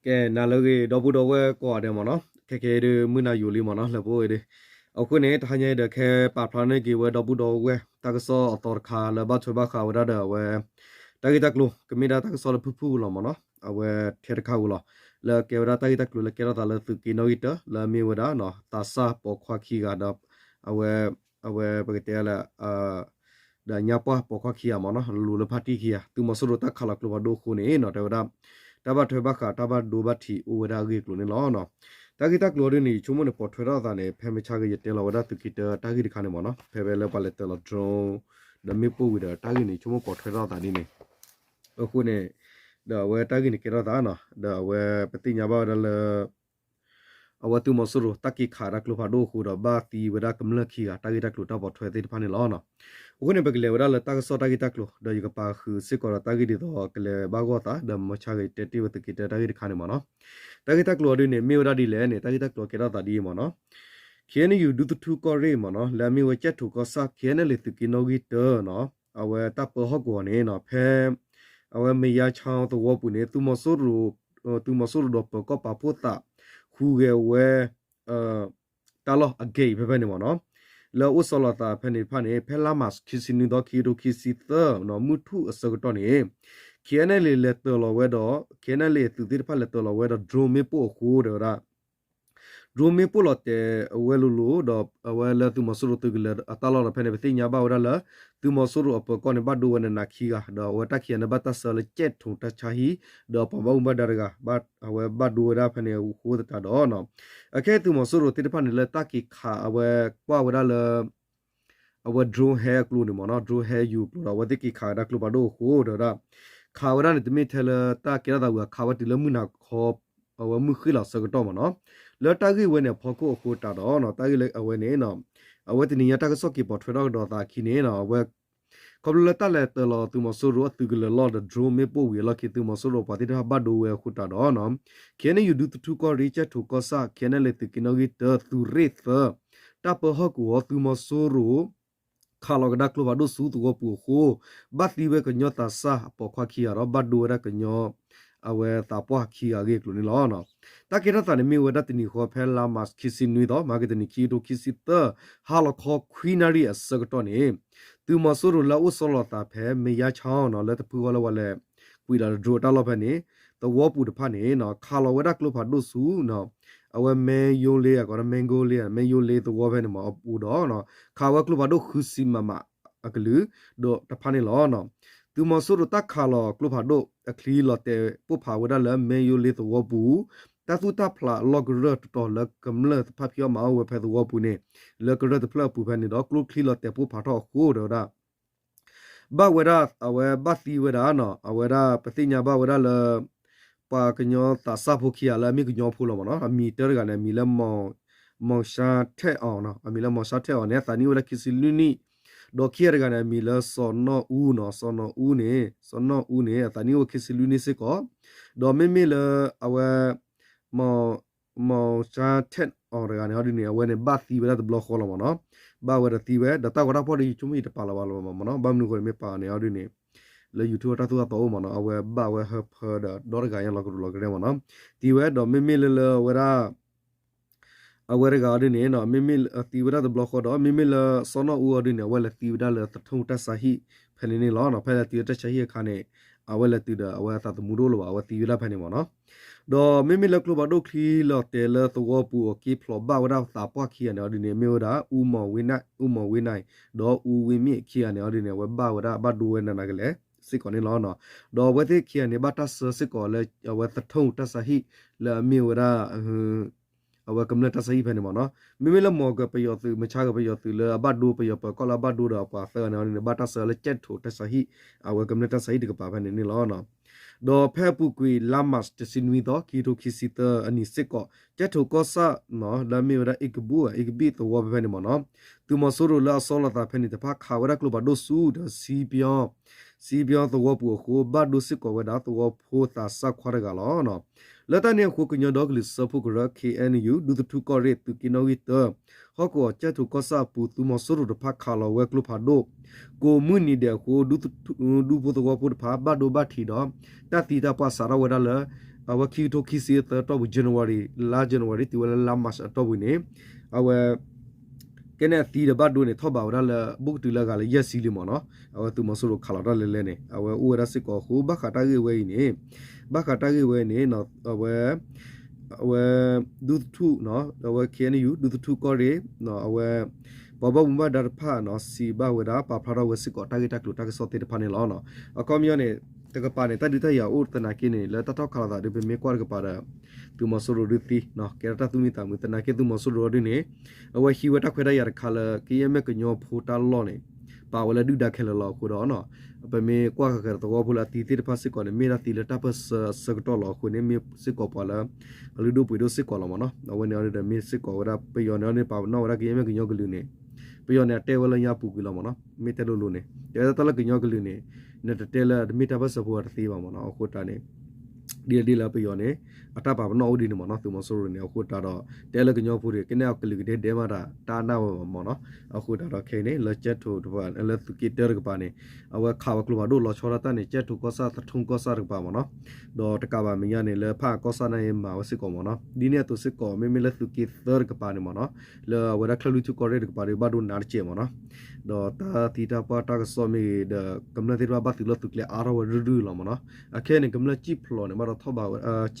ကဲ နၤလၢအဂ့ၤ ဒီပုၢ်ဒီဝဲၢ်ကိးဂၤဒဲးမ့ၢ်နီၤ, ခဲခဲအံၤဒုး မုၢ်နၤယိာ်လံမ့ၢ်နီၤ လၢပအိၣ်အံၤဒီး, အဃိန့ၣ် တဟါညါအံၤဒီး ခဲပာ်ဖျါန့ၢ်က့ၤဝဲဒီပုၢ်ဒီဝဲၢ် တၢ်ကစီၣ်အသီတခါလၢဘၣ်ထွဲဘၣ်ဃးဝဲဒၣ်ဒီးအဝဲ တၢ်ဂ့ၢ်တၢ်ကျိၤ ကမ့ၢ်ဒၣ်တၢ်ကစီၣ်လၢဖုၣ်ဖုၣ်လီၤမ့ၢ်နီၤ, အဝဲထဲတခါဧိၤလီၤ, လၢကဲဝဲဒၣ်တၢ်ဂ့ၢ်တၢ်ကျိၤလၢကဲထီၣ်သးလၢသုးက့နီၣ်ဂံၢ်တၢ လၢအမ့ၢ်ဝဲဒၣ် သးစၢ်ပိာ်ခွါခံဂၤဒီး အဝဲ အဝဲပကတဲလၢ ဒီးညါပှၢ်ပိာ်ခွါခံဂၤမ့ၢ်နီၤ လိၤလၢဖါတံၢ်ခံဂၤ သုးမီၤစိရိၤတၢ်ခးလီၤကျိဖးဒိၣ်အဃိန့ၣ်နီၤ တဲဝဲဒၣ် တၢ်ဘၣ်ထွဲဘၣ်ဃးတၢ်ဘၣ်ဒိဘၣ်ထံးအိၣ်ဝဲဒၣ်အဂ့ၢ်အကျိၤန့ၣ်လီၤ. တၢ်ဂ့ၢ်တၢ်ကျိၤအံၤဒ်န့ၣ် ယဆိကမိၣ်န့ၣ် ပိာ်ထွဲထီၣ်အသးန့ၣ် ဖဲမုၢ်ဆါဂ့ၤ ယတဲလီၤဝဲဒၣ်သုးက့တၢတၢ်ဂ့ၢ်တခါန့ၣ်မ့ၢ်နီၤ ဖဲဖဲလၢပှၤလဲၤတၢၤလီၤ drone ဒီးမ့ၣ်ပိၢ်ဝံၤဒီးတၢ်ဂ့ၢ်န့ၣ် ယဆိကမိၣ်ပိာ်ထွဲထီၣ်အသးဒ်န့ၣ် အဃိန့ၣ် ဒီးအဝဲတၢ်ဂ့ၢ်န့ၣ်ကဲထီၣ်သးနီၤ ဒီးအဝဲပသ့ၣ်ညါဘၣ်ဝဲဒၣ်လၢ အဝဲသုးမီၤစိရိၤတၢ်က့ၤခးတၢ်ကျိဖးဒိၣ်အဃိဒီး ဘၣ်သံဝဲဒၣ်ကမျၢၢ်ခံဂၤ တၢ်ဂ့ၢ်တၢ်ကျိၤတၢ်ပိာ်ထွဲသ့ၣ်တဖၣ်န့ၣ်လီၤ. အဃိန့ၣ် ပကလဲၤဝဲဒၣ်လၢတၢ်ကစီၣ်တၢ်ဂ့ၢ်တၢ်ကျိၤ ဒီးယကပာ်ဃုာ်စ့ၢ်ကီးဒီးတၢ်ဂ့ၢ်ဒ်သိးကလဲၤဘၣ်ဂီၢ်သး ဒီးမုၢ်ဆါဂ့ၤတဲတ့ၢ်ဝဲသုးက့တၢတၢ်ဂ့ၢ်တခါန့ၣ်မ့ၢ်နီၤ. တၢ်ဂ့ၢ်တၢ်ကျိၤအံၤဒ်န့ၣ် မ့ၢ်ဝဲဒၣ်ဒ်လဲၣ်န့ၣ် တၢ်ဂ့ၢ်တၢ်ကျိၤကဲထီၣ်သးဒ်အံၤမ့ၢ်နီၤ ခ့ၣ်အဲၣ်ယူၣ် ဒူသထူၣ်ကီၢ်ရ့ၣ်မ့ၢ်နီၤ လၢအမ့ၢ်ဝဲကၠဲၣ်ထိၣ်ကီၢ်ဆၣ် ခ့ၣ်အဲၣ်ယူၣ် သုးက့နီၣ်ဂံၢ်တၢနီၤ အဝဲတၢ်ပၢဟီၣ်ကဝီၤန့ၣ်နီၤ ဖဲ အဝဲမ့ၢ်ယါဆါသဝီပူၤန့ၣ် သုးမီၤစိရိၤ သုးမီၤစိရိၤဒီးပၢၤကီၢ်ပာ်ဖှိၣ်သး ဟူးဂဲၤဝဲ တၢ်လီၢ်အဂ့ၤဖဲဖဲန့ၣ်မ့ၢ်နီၤ လၢအအိၣ်ဆီလီၤသးဖဲန့ၣ်တဖၣ်န့ၣ် ဖဲလါမးခံဆံနွံသီ ခံကထိခံဆံသၢ မုၢ်ထူၣ်အဆၢကတီၢ်န့ၣ် ခ့ၣ်အဲၣ်ယူၣ် လဲၤတၢၤလီၤဝဲဒီး ခ့ၣ်အဲၣ်ယူၣ် သုးသ့ၣ်တဖၣ်လဲၤတၢၤလီၤဝဲဒီး drone မ့ၣ်ပိၢ်အဃိ တဲဝဲဒၣ် drone မ့ၣ်ပိၢ်လီၤတဲာ်အဝဲလိၤလိၤ ဒီးအဝဲလၢသုးမီၤစိရိၤသုးကလၢၤအတၢ်လီၢ်ဒီးဖဲန့ၣ် ပသ့ၣ်ညါဘၣ်ဝဲဒၣ်လၢ သုးမီၤစိရိၤအပၢၤကီၢ်န့ၣ် ဘၣ်ဒိဝဲနးနးခံဂၤ ဒီးအဝဲတၢ်ခံဂၤန့ၣ် ဘၣ်တၢ်ဆှၢလၢကၠဲၣ်ထိၣ်တၢ်ဆါဟံၣ် ဒီးပှၤဘၣ်မူဘၣ်ဒါတဂၤ အဝဲဘၣ်ဒိဝဲဒၣ်ဖဲန့ၣ်အဃိသတးဒီး အခဲအံၤသုးမီၤစိရိၤသ့ၣ်တဖၣ်န့ၣ် လၢတၢ်က့ၤခးအဝဲကွၢ်ဝဲဒၣ်လၢ အဝဲ drone ဟဲအကျိၤန့ၣ်မ့ၢ်နီၤ drone ဟဲယူၤအကျိၤဒီး အဝဲသ့ၣ်က့ၤခးဝဲဒၣ်ကျိဖးဒိၣ်အဃိ တဲဝဲဒၣ် ခးဝဲဒၣ်န့ၣ် တမ့ၢ်ထဲလၢတၢ်ကဲထီၣ်သးဝံၤ ခးဝဲတုၤလၢမုၢ်နၤခီ အဝဲမုၢ်ဃ့ၢ်လီၤဆၢကတီၢ်မ့ၢ်နီၤ လၢတၢ်ဂ့ၢ်ဝဲန့ၣ်အဖီခိၣ်အဃိတးဒီး တၢ်ဂ့ၢ်လၢအဝဲန့ၣ် အဝဲတနံၤညါတၢ်ကစီၣ်က့ၤပိာ်ထွဲထီၣ်ကဒီးသးအခံန့ၣ် အဝဲ ခီဖျိလၢတၢ်လဲၤတၢၤလီၤသုးမီၤစိရိၤအသုးကလၢၤလီၢ်ဒီး drone မ့ၣ်ပိၢ်ဝံၤအလီၢ်ခံ သုးမီၤစိရိၤပှၤသ့ၣ်တဖၣ်ဘၣ်ဒိဝဲအဃိတးဒီး ခ့ၣ်အဲၣ်ယူၣ် ဒူသထူၣ်ကီၢ်ရ့ၣ် ကၠဲၣ်ထိၣ်ကီၢ်ဆၣ် ခ့ၣ်အဲၣ်ယူၣ် သုးက့နီၣ်ဂံၢ်တၢ သုးရ့ၣ်သၢ တၢ်ပၢဟီၣ်ကဝီၤသုးမီၤစိရိၤ ခးလီၤကဒါကျိဖးဒိၣ်ဆူသဝီပူၤအဃိ ဘၣ်သံဝဲကညီသးစၢ်အပိာ်ခွါခံဂၤဒီး ဘၣ်ဒိဝဲဒၣ်ကညီ အဝဲသးပှၢ်ခံဂၤအဂ့ၢ်အကျိၤန့ၣ်လီၤ. တၢ်ကဲထီၣ်သးန့ၣ်မ့ၢ်ဝဲဒၣ်တနံၤဃီဖဲလါမးခံဆံနွံသီ မဟါကတနံၤ ခံကထိခံဆံသၢ ဟါလီၤခီခွံနၣ်ရံၣ်အဆၢကတီၢ်န့ၣ် သုးမီၤစိရိၤလၢအအိၣ်ဆီလီၤသးဖဲ မ့ၢ်ယါဆၣ်နီၤ လၢတဖုဃီလၢပှၤလဲၤကွံာ်ဒီး drone တၢ်လီၢ်ဖဲန့ၣ် သဝီပူၤတဖၣ်န့ၣ် ခးလီၤဝဲဒၣ်ကျိဖးဒိၣ်ဆူ အဝဲမဲယိလ့ အကိး မဲယိလ့ မဲယိလ့သဝီဖဲန့ၣ်မ့ၢ်အပူၤဒီး ခးဝဲကျိဖးဒိၣ်ဃုဆံ မမ အကလုာ် ဒီးတဖၣ်န့ၣ်လီၤ. သုးမီၤစိရိၤတၢ်ခးလီၤကျိဖးဒိၣ်အချံလီၤတဲာ်ပိၢ်ဖးဝဲဒၣ်လၢ မဲယိလ့သဝီပူၤ တၢ်သူၣ်တၢ်ဖျးအလီၢ်ကရၢၢ်တတီၤလၢကမျၢၢ်သ့ၣ်တဖၣ်ဖံးအီၣ်မၤအီၣ်ဝဲဖဲသဝီပူၤန့ၣ် လၢကရၢၢ်တဖျၢၣ်အပူၤဖဲန့ၣ်ဒီး ကျိချံလီၤတဲာ်ပိၢ်ဖးထီၣ်အဃိ တဲဝဲဒၣ် ဘၣ်ဝဲဒၣ် အဝဲဘၣ်သံဝဲဒၣ်နီၤ အဝဲဒၣ်ပသ့ၣ်ညါဘၣ်ဝဲဒၣ်လၢ ပှၤကညီသးစၢ်ဖိခံဂၤလၢအမ့ၢ်ကညီဖိလီၤမ့ၢ်နီၤ အမံၤတၢတဂၤန့ၣ် အမံၤလၢ မီၤၡါထဲအီၤနီၤ အမံၤလၢမီၤၡါထဲအီၤန့ၣ် အသးနံၣ်အိၣ်ဝဲဒၣ်ခံဆံလွံၢ်နံၣ် ဒီးခံဂၤတဂၤန့ၣ် အမံၤလၢစီၤနီၣ်အူနီၤ စီၤနီၣ်အူန့ၣ် စီၤနီၣ်အူန့ၣ် အသးနံၣ်အိၣ်ခံဆံလွံၢ်နံၣ်စ့ၢ်ကီး ဒီးမ့မ့ၢ်လၢအဝဲ မီၤ မီၤၡါထဲအီၤတဂၤန့ၣ် အီၤဒ်န့ၣ် အဝဲန့ၣ်ဘၣ်သံဝဲဒၣ်တဘျီဃီလီၤမ့ၢ်နီၤ ဘၣ်ဝဲဒီးသံဝဲ ဒီးတၢ်ဂီၤတၢ်ဖီၣ်ဒီး ယဆိကမိၣ်ယတပာ်လီၤဘၣ်လီၤမ့ၢ်နီၤ ဘၣ်မနုၤအဃိန့ၣ် မ့ၢ်ပာ်န့ၣ်အီၤဒ်န့ၣ် လၢ YouTube တၢ်သူၣ်တၢ်သီအိၣ်မ့ၢ်နီၤ အဝဲဘၣ်ဝဲဟၢဖၢဒီး ဒီတဂၤညါလီၤကရူၢ်လီၤကရဲမ့ၢ်နီၤ သံဝဲဒီးမ့မ့ၢ်လၢလၢအဝဲဒၣ် အဝဲတဂၤအီၤဒ်န့ၣ် မ့မ့ၢ်သံဝဲဒၣ်တဘျီဃီဒီး မ့မ့ၢ်လၢစီၤနီၣ်အူအီၤဒ်န့ၣ် အဝဲလဲၤသံဝဲဒၣ်လၢသထူၣ်တၢ်ဆါဟံၣ်ဖဲန့ၣ်န့ၣ်လီၤ ဖဲလဲၤသံဝဲတၢ်ဆါဟံၣ်အခါန့ၣ် အဝဲလဲၤတုၤဒီး အဝဲအသးသမူတအိၣ်လၢၤဘၣ် အဝဲသံဝဲဒၣ်ဖဲန့ၣ်မ့ၢ်နီၤ ဒီးမ့မ့ၢ်လၢကျိဖးဒိၣ်ချံလီၤတဲာ်လၢသဝီပူၤအက့ဖျိးဘၣ်ဝဲဒၣ်သးပှၢ်ခံဂၤန့ၣ်အီၤဒ်န့ၣ် မ့ၢ်ဝဲဒၣ် အူမီၤဝ့နၢၣ် အူမီၤဝ့နၢၣ် ဒီးအူဝ့မ့ၣ်ခံဂၤန့ၣ်အီၤဒ်န့ၣ် အဝဲဘၣ်ဝဲဒၣ်ဘၣ်ဒိဝဲနးနးကလဲာ်စ့ၢ်ကီးန့ၣ်လီၤ ဒီးအဝဲသ့ၣ်ခံဂၤန့ၣ် ဘၣ်တၢ်ဆှၢစ့ၢ်ကီးလၢအဝဲသထူၣ်တၢ်ဆါဟံၣ် လၢအမ့ၢ်ဝဲဒၣ် အဝဲကမျၢၢ်တၢ်ဆါဟံၣ်ဖဲန့ၣ်မ့ၢ်နီၤ မ့မ့ၢ်လၢမီၤကပယီၤသုး မုၢ်ဆါကပယီၤသုးလၢအဘၣ်ဒိပယီၤပၢၤကီၢ်လၢအဘၣ်ဒိဒီးအပှၤသၢဂၤန့ၣ်အီၤဒ်န့ၣ် ဘၣ်တၢ်ဆှၢလၢကၠဲၣ်ထိၣ်တၢ်ဆါဟံၣ် အဝဲကမျၢၢ်တၢ်ဆါဟံၣ်တကပၤဖဲန့ၣ်န့ၣ်လီၤ ဒီးဖဲအပူၤကွံာ်လါမး တဆံနွံသီ ခံကထိခံဆံသၢအနံၤစ့ၢ်ကီး ကၠဲၣ်ထိၣ်ကီၢ်ဆၣ် လၢအမ့ၢ်ဝဲဒၣ် အ့ကဘုၣ် အ့ကဘံၣ်သဝီဖဲဖဲန့ၣ်မ့ၢ်နီၤ သုးမီၤစိရိၤလၢအဆီလီၤသးဖဲန့ၣ်တဖၣ်ခးဝဲဒၣ်ကျိဖးဒိၣ်ဆူဒီး စံပီ စံပီသဝီပူၤအဃိ ဘၣ်ဒိစ့ၢ်ကီးဝဲဒၣ်သဝီဖိသးစၢ်ခွါတဂၤလီၤ. လၢတၢ်န့ၣ်အဃိ ကညီဒီကလုာ်စၢဖှိၣ်ကရၢ ခ့ၣ်အဲၣ်ယူၣ် ဒူသထူၣ်ကီၢ်ရ့ၣ် သုးက့နီၣ်ဂံၢ်တၢ ဟီၣ်ကဝီၤကၠဲၣ်ထိၣ်ကီၢ်ဆၣ်အပူၤ သုးမီၤစိရိၤတဖၣ်ခးလီၤဝဲကျိဖးဒိၣ် ကိးမုၢ်နံၤဒဲးအဃိ ဒူဖိသဝီဖိတဖၣ် ဘၣ်ဒိဘၣ်ထံးဒီး တၢ်သံတၢ်ပှၢ်စးထီၣ်ဝဲဒၣ်လၢ အဝဲခံကထိခံဆံသၢအတီၢ်ပူၤ January လါ January တုၤဝဲလၢလါ March အတီၢ်ပူၤန့ၣ် အဝဲ ကဲန့ၣ်အသံဒီးဘၣ်ဒိန့ၣ် ထီၣ်ဘးဝဲဒၣ်လၢ ဘူးကတုၤလၢအဂၤလၢယဲၢ်ဆံလံမ့ၢ်နီၤ. အဝဲသုးမီၤစိရိၤခးလီၤတၢ်လဲၤလဲၤန့ၣ် အဝဲအိၣ်ဝဲဒၣ်စ့ၢ်ကီးအဃိ ဘၣ်ဃးတၢ်ဂ့ၢ်ဝဲအံၤန့ၣ် ဘၣ်ဃးတၢ်ဂ့ၢ်ဝဲန့ၣ် အဝဲ အဝဲ ဒူသထူၣ် အဝဲ K N U ဒူသထူၣ်ကီၢ်ရ့ၣ် အဝဲ ပှၤဘၣ်မူဘၣ်ဒါတဖၣ်နီၤ စံးဘၣ်ဝဲဒၣ် ပာ်ဖျါထီၣ်ဝဲစ့ၢ်ကီးတၢ်ဂ့ၢ်တၢ်ကျိၤတၢ်ကစီၣ်သ့ၣ်တဖၣ်န့ၣ်လီၤ. အခီပညီန့ၣ် တကပၤန့ၣ် တၢ်ဒုးတၢ်ယၤအိၣ်သနာ်က့န့ၣ် လၢတၢ်ထီၣ်ခးလိာ်သးဒီး ပမ့ၢ်ကွၢ်တကပၤဒီး သုးမီၤစိရိၤဒုးသံ ကဲထီၣ်တၢ်သူၣ်မံသးမုာ် သနာ်က့သုးမီၤစိရိၤဒုးန့ၣ် အဝဲဟံးဝဲတၢ်ခွဲးတၢ်ယာ်တခါလၢ ကယဲၢ်မ့ၢ်ကညီဖိတၢ်လီၢ်န့ၣ် ပာ်ဝဲလၢဒုၣ်ဒါခဲလၢာ်လီၤအဃိဒီး ပမ့ၢ်ကွၢ်ဃီၤဃီၤသဝီဖိလၢအသံသ့ၣ်တဖၣ်စ့ၢ်ကီးန့ၣ် မ့ၢ်ဒၣ်သံလၢတၢ်ပၢၢ်ဆၢအဆၢကတီၢ်လီၤအဃိန့ၣ် မ့ၢ်စ့ၢ်ကီးပှၤလၢ အလုၢ်ဒိၣ်ပှ့ၤဒိၣ်စ့ၢ်ကီးလီၤမ့ၢ်နီၤ. အဝဲန့ၣ်အီၤဒုးဒီးမ့ၢ်စ့ၢ်ကီးဝဲဒၣ် ပယီၤန့ၣ်အီၤန့ၣ် ပာ်ပနီၣ်ဝဲဒၣ်ကယဲၢ်မ့ၢ်ကညီကလုာ်န့ၣ် ပယီၤန့ၣ် အတဲဝဲလၢညါပူၤကွံာ်လီၤမ့ၢ်နီၤ. မ့ၢ်တဲလိၤလိၤန့ၣ် တဲဝဲဒၣ်တၢ်လၢကညီကလုာ်န့ၣ် နတတဲလၢတမ့ၢ်တၢ်ပၢၢ်ဆၢဖိအတသ့ဘၣ်မ့ၢ်နီၤ. အဃိတၢ်န့ၣ် ဒ်လဲၣ်ဒ်လဲၣ်ပယီၤန့ၣ် အတၢ်ပာ်ပနီၣ်အိၣ်ဒ်န့ၣ်မ့ၢ်နီၤ သုးမီၤစိရိၤန့ၣ်. အဃိတၢ်ဒီး တဲလၢကညီဖိန့ၣ် ကနဲၣ်အီၤကလုာ်ကဒဲဒဲမးတၢ် တၢ်နၢ်ဝဲဘၣ်မ့ၢ်နီၤ. အဃိတၢ်ဒီးခဲအံၤန့ၣ် လၢကၠဲၣ်ထိၣ်တဖၣ် လၢသုးက့တၢတကပၤန့ၣ် အဝဲခးဝဲကျိဖးဒိၣ်လီၤဆီဒၣ်တၢ်န့ၣ် ကၠဲၣ်ထိၣ်ကီၢ်ဆၣ် သထူကီၢ်ဆၣ်တကပၤမ့ၢ်နီၤ. ဒီးတကးဘၣ်မဲာ်ညါန့ၣ် လၢဖးကီၢ်ဆၣ်န့ၣ်မၤဝဲစ့ၢ်ကီးမ့ၢ်နီၤ. ဒ်န့ၣ်အသိးစ့ၢ်ကီး မ့မ့ၢ်လၢသုးက့သၢတကပၤန့ၣ်မ့ၢ်နီၤ လၢအဝဲဒၣ်ချၢၣ်လွံၢ်ထူၣ်ကီၢ်ရ့ၣ်တကပၤဒီး ဘၣ်ဒိနးတစဲးမ့ၢ်နီၤ. ဒီးတၢ်သံတၢ်ပှၢ်တၢ်ကစီၣ်မ့ၢ်ဂ့ၤဒီး ကမျၢၢ်သ့ၣ်တဖၣ်ဘၣ်သုးလီၢ်သုးကျဲအါထီၣ်ဝဲရုၢ်ရုၢ်လီၤမ့ၢ်နီၤ. အခဲအံၤန့ၣ် ကမျၢၢ်ကံၣ်ဖျိးန့ၣ် ဘၣ်ဒီးထီၣ်ဘး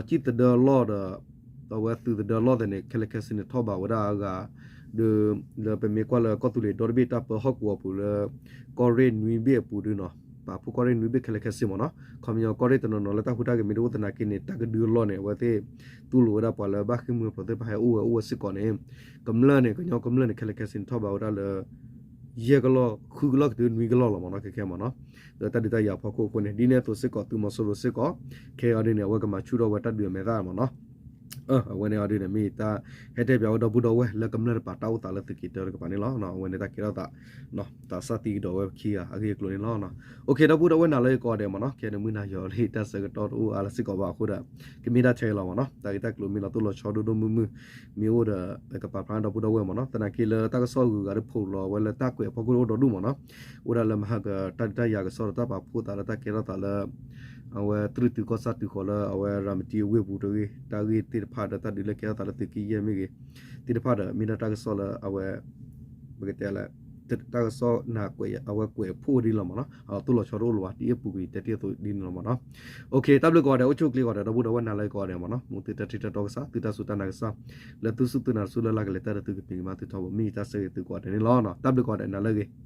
ဝဲ ကံၣ်ဖျိးကံၣ်သဒၢလီၢ်ဒီး အဝဲသုးသဒၢလီၢ်သ့ၣ်န့ၣ် ခဲလၢာ်ခဲဆ့န့ၣ် ထီၣ်ဘးဝဲဒၣ်အဂၤ ဒီး လၢပမ့ၢ်ကွၢ်လၢကီၢ်သူလ့ၤဒီတဘ့ၣ်တၢ်ပၢဟီၣ်ကဝီၤပူၤလၢ ကီၢ်ရ့ၣ်နွံဘ့ၣ်အပူၤဒုနီၤ ပာ်ဖှိၣ်ကီၢ်ရ့ၣ်နွံဘ့ၣ်ခဲလၢာ်ခဲဆ့မ့ၢ်နီၤ. ခီပညီကီၢ်ရ့ၣ်တနီၤနီၤလၢတၢ်ဟူးတၢ်ဂဲၤမ့ၢ်တအိၣ်သနာ်က့န့ၣ် တၢ်ကဒုအလီၢ်န့ၣ် အဝဲသ့ၣ်တူၢ်လိာ်ဝဲဒၣ်ပှၤလၢဘၣ်ဃ့ၢ်မှံဟးဖျိးသ့ၣ်တဖၣ်ဟဲအိၣ်ဝဲအိၣ်ဝဲစ့ၢ်ကီးန့ၣ် ကမျၢၢ်န့ၣ် ကညီကမျၢၢ်န့ၣ် ခဲလၢာ်ခဲဆ့န့ၣ် ထီၣ်ဘးဝဲဒၣ်လၢ ယဲၢ်ကလီၢ် ဃုကလီၢ်ကတုၤနွံကလီၢ်လီၤမ့ၢ်နီၤ ခဲခဲမ့ၢ်နီၤ. ဒီးတၢ်ဒုးတၢ်ယၤဖီခိၣ်အဃိန့ၣ် ဒ်န့ၣ်အသိးစ့ၢ်ကီး သုးမီၤစိရိၤစ့ၢ်ကီး ခဲအံၤဒ်န့ၣ် အဝဲကမၤဆူၣ်ထီၣ်ဝဲတၢ်ဒုးအမဲာ်သၣ်မ့ၢ်နီၤ. အဝဲန့ၣ်အီၤဒ်န့ၣ် မ့ၢ်တၢ်ဟဲတဲပၠးဝဲဒီပုၢ်ဒီဝဲၢ်လၢကမျၢၢ်တပၤတၢ်အိၣ်သးလၢသုးက့တၢတကပၤန့ၣ်လီၤ. အဝဲန့ၣ်တၢ်ကဲထီၣ်သး သးစၢ်သံကဒီးဝဲခံဂၤအဂ့ၢ်အကျိၤန့ၣ်လီၤ. အိၣ်ခ့ ဒီပုၢ်ဒီဝဲၢ်နၤလၢယကိးဂၤဒဲးမ့ၢ်နီၤ ခဲန့ၣ်မုၢ်နၤယီၤလံ တၢ်ဆၢကတီၢ်တအိၣ်အါလၢစ့ၢ်ကီးဘၣ်အဃိဒီး ကမ့ၢ်တၢ်ထဲအံၤလီၤမ့ၢ်နီၤ. တၢ်ဂ့ၢ်တၢ်ကျိၤမ့ၢ်လီၤတိၢ်လီၤဆီဒိၣ်ဒိၣ်မုၢ်မုၢ် မ့ၢ်အိၣ်ဒီး ကပာ်ဖျါဒီပုၢ်ဒီဝဲၢ်မ့ၢ်နီၤ. သနာ်က့လၢတၢ်ကစီၣ်ဂုၤဂၤဒ်ဖီၣ်လီၤဝဲလၢတၢ်ကွဲးအဖီခိၣ်အိၣ်ဒီဒူၣ်မ့ၢ်နီၤ. အိၣ်ဒၣ်လၢမဟါကတၢ်ဒုးတၢ်ယၤကစီၣ်ဒီးတၢ်ပာ်ဖှိၣ်သးလၢတၢ်ကဲထီၣ်သးလၢ အဝဲတြုၢ်တုၤကီၢ်ဆၣ်တုၤဃီၤလၢအဝဲရၤမတံအဝ့ၢ်ပူၤတဂ့ၤ တၢ်ဂ့ၢ်သ့ၣ်တဖၣ်ဒီးတၢ်ဒုးလၢကဲထီၣ်သးလၢသုးက့ယဲၢ်မ့ၢ်ဂ့ၤ သ့ၣ်တဖၣ်ဒီး မ့ၢ်ဒၣ်တၢ်ကစီၣ်လၢအဝဲ ပကတဲလၢ တၢ်ကစီၣ်နၢ်ကွဲး အဝဲကွဲးဖှိၣ်ဒ်လီၤမ့ၢ်နီၤ. တိၢ်လီၤဆီတအိၣ်လၢၤဘၣ် ဒ်အပူၤကွံာ်တဲတ့ၢ်အသိးဒ်န့ၣ်လီၤမ့ၢ်နီၤ. အိၣ်ခ့ တၢ်ဘျုးကိးဂၤဒဲး အိၣ်ဆူၣ်အိၣ်ချ့ကိးဂၤဒဲး ဒီပုၢ်ဒီဝဲၢ်နၤလၢကိးဂၤဒဲးမ့ၢ်နီၤ. မ်သုတၢ်ထံၣ်တၢ်တီကစၢ် သုတၢ်စူၢ်တၢ်နာ်ကစၢ် လၢသုစူၢ်သုနာ်တစူၢ်လၢ်လၢ်ကလဲၤတၢ်ဒီးသုကပ့ၤကမၤသုထီဘိ မ့ၢ်ယတၢ်ဆၢဂ့ၤသုကိးဂၤဒဲးန့ၣ်လီၤ. တၢ်ဘျုးကိးဂၤဒဲး နၤလၢအဂ့ၤ.